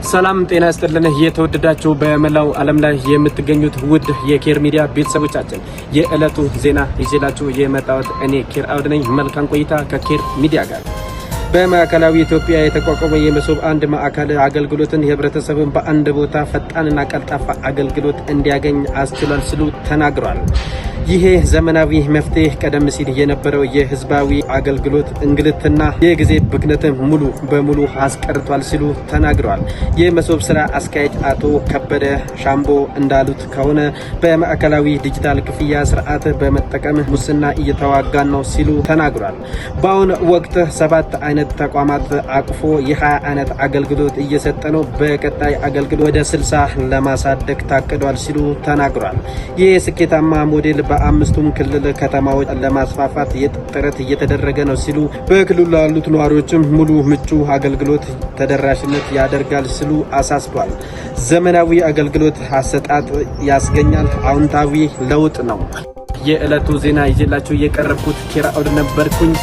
ሰላም ጤና ይስጥልን። የተወደዳችሁ በመላው ዓለም ላይ የምትገኙት ውድ የኬር ሚዲያ ቤተሰቦቻችን፣ የዕለቱ ዜና ይዤላችሁ የመጣሁት እኔ ኬር አውድ ነኝ። መልካም ቆይታ ከኬር ሚዲያ ጋር። በማዕከላዊ ኢትዮጵያ የተቋቋመው የመሶብ አንድ ማዕከል አገልግሎትን የህብረተሰብን በአንድ ቦታ ፈጣንና ቀልጣፋ አገልግሎት እንዲያገኝ አስችሏል ሲሉ ተናግሯል። ይሄ ዘመናዊ መፍትሄ ቀደም ሲል የነበረው የህዝባዊ አገልግሎት እንግልትና የጊዜ ብክነትን ሙሉ በሙሉ አስቀርቷል ሲሉ ተናግረዋል። የመሶብ ስራ አስኪያጅ አቶ ከበደ ሻምቦ እንዳሉት ከሆነ በማዕከላዊ ዲጂታል ክፍያ ስርዓት በመጠቀም ሙስና እየተዋጋን ነው ሲሉ ተናግሯል። በአሁኑ ወቅት 7 አይነት ተቋማት አቅፎ የ20 አይነት አገልግሎት እየሰጠ ነው። በቀጣይ አገልግሎት ወደ 60 ለማሳደግ ታቅዷል ሲሉ ተናግሯል። ይህ ስኬታማ ሞዴል በአምስቱም ክልል ከተማዎች ለማስፋፋት ጥረት እየተደረገ ነው ሲሉ፣ በክልሉ ላሉት ነዋሪዎችም ሙሉ ምቹ አገልግሎት ተደራሽነት ያደርጋል ሲሉ አሳስቧል። ዘመናዊ አገልግሎት አሰጣጥ ያስገኛል፣ አዎንታዊ ለውጥ ነው። የዕለቱ ዜና ይዤላችሁ የቀረብኩት ኬራ አውድ ነበርኩኝ።